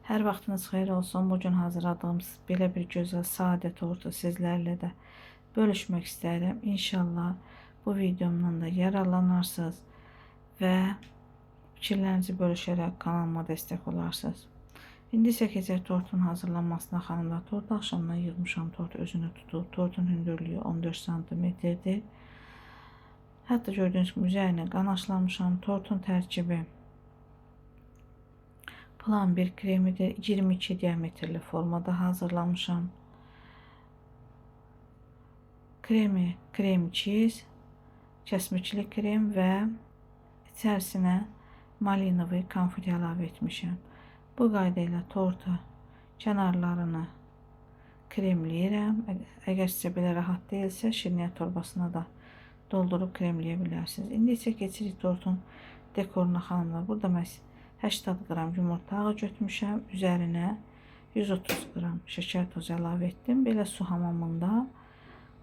Hər vaxtınız xeyir olsun. Bugün hazırladığım belə bir gözəl sadə tortu sizlərlə də bölüşmək istəyirəm. İnşallah bu videomdan da yararlanarsınız və fikirlərinizi bölüşərək kanalıma dəstək olarsınız. İndi isə keçək tortun hazırlanmasına xanımlar. Tortu axşamdan yığmışam, tort özünü tutub. Tortun hündürlüyü 14 santimetrdir. Hətta gördüyünüz kimi üzərinə qanaşlamışam. Tortun tərkibi plan bir kremidir. 22 diametrli formada hazırlamışam. Kremi krem cheese, kəsmikli krem və içərisinə malinovi konfeti əlavə etmişəm. Bu qayda ilə tortu kənarlarını kremləyirəm. Əgər sizə belə rahat deyilsə, şirniyyat torbasına da doldurub kremləyə bilərsiniz. İndi isə keçirik tortun dekoruna xanımlar. Burada mən 80 qram yumurta ağı götürmüşəm. Üzərinə 130 qram şəkər tozu əlavə etdim. Belə su hamamında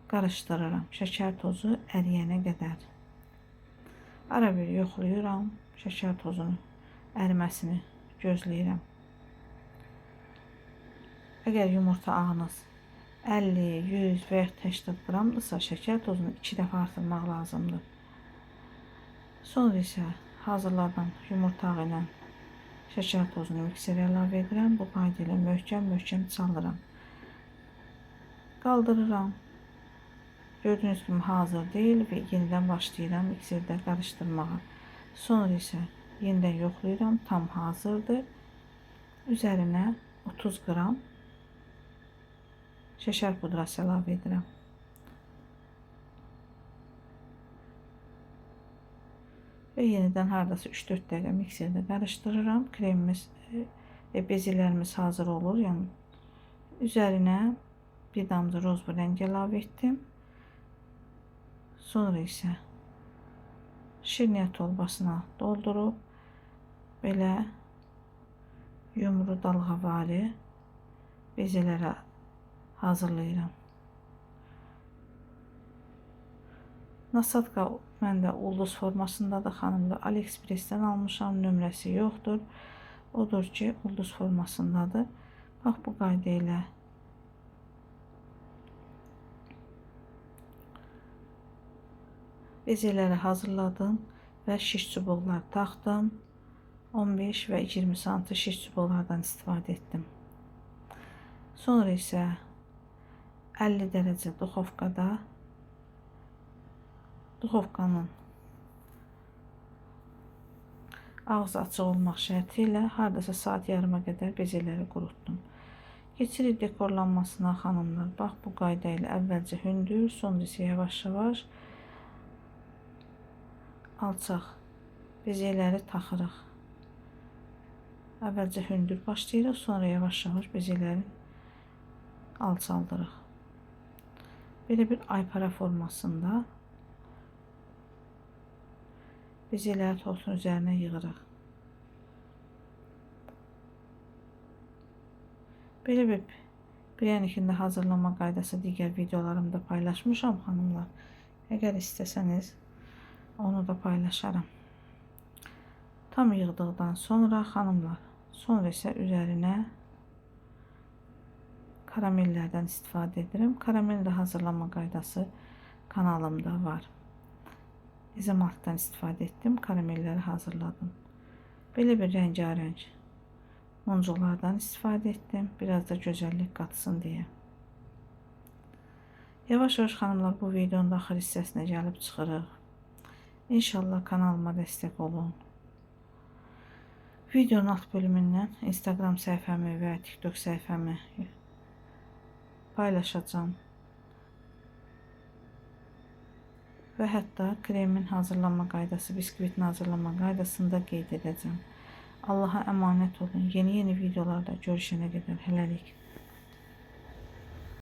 qarışdırıram. Şəkər tozu əriyənə qədər. Ara bir yoxlayıram. Şəkər tozunun əriməsini gözləyirəm. Əgər yumurta ağınız 50, 100 və ya 80 qramdırsa, şəkər tozunu 2 dəfə artırmaq lazımdır. Sonra isə hazırladığım yumurta ağı ilə şəkər tozunu mikserə əlavə edirəm. Bu qayda ilə möhkəm-möhkəm çalıram. Qaldırıram. Gördüyünüz kimi hazır deyil və yenidən başlayıram mikserdə qarışdırmağa. Sonra isə yenidən yoxlayıram, tam hazırdır. Üzərinə 30 qram şəkər pudrası əlavə edirəm. Və yenidən hardasa 3-4 dəqiqə mikserdə qarışdırıram. Kremimiz, bezelərimiz hazır olur. Yəni üzərinə bir damcı roz rəngi əlavə etdim. Sonra isə şirniyyat torbasına doldurub belə yumru dalğavari bezelərə hazırlayıram. Nasadka məndə ulduz formasındadır xanımlar. AliExpress'dən almışam, nömrəsi yoxdur. Odur ki, ulduz formasındadır. Bax bu qayda ilə bezeləri hazırladım və şiş çubuqlar taxdım. 15 və 20 sm şiş çubuqlardan istifadə etdim. Sonra isə 50 dərəcə duxovkada duxovkanın ağzı açıq olmaq şərti ilə hardasa saat yarıma qədər bezeləri qurutdum. Keçirik dekorlanmasına xanımlar. Bax bu qayda ilə əvvəlcə hündür, sonra isə yavaş-yavaş alçaq bezeləri taxırıq. Əvvəlcə hündür başlayırıq, sonra yavaş-yavaş bezeləri alçaldırıq. Belə bir aypara formasında bezeləri tortun üzərinə yığırıq. Belə bir pryanikini də hazırlama qaydası digər videolarımda paylaşmışam xanımlar. Əgər istəsəniz onu da paylaşaram. Tam yığdıqdan sonra xanımlar, sonra isə üzərinə karamellərdən istifadə edirəm. Karamel də hazırlama qaydası kanalımda var. İzomaltdan istifadə etdim, karamelləri hazırladım. Belə bir rəngarəng muncuqlardan istifadə etdim. Biraz da gözəllik qatsın deyə. Yavaş-yavaş xanımlar bu videonun da axır hissəsinə gəlib çıxırıq. İnşallah kanalıma dəstək olun. Videonun alt bölümündən Instagram səhifəmi və TikTok səhifəmi paylaşacağım. Və hətta kremin hazırlanma qaydası, biskvitin hazırlanma qaydasını da qeyd edəcəm. Allaha əmanət olun. Yeni-yeni videolarda görüşənə qədər hələlik.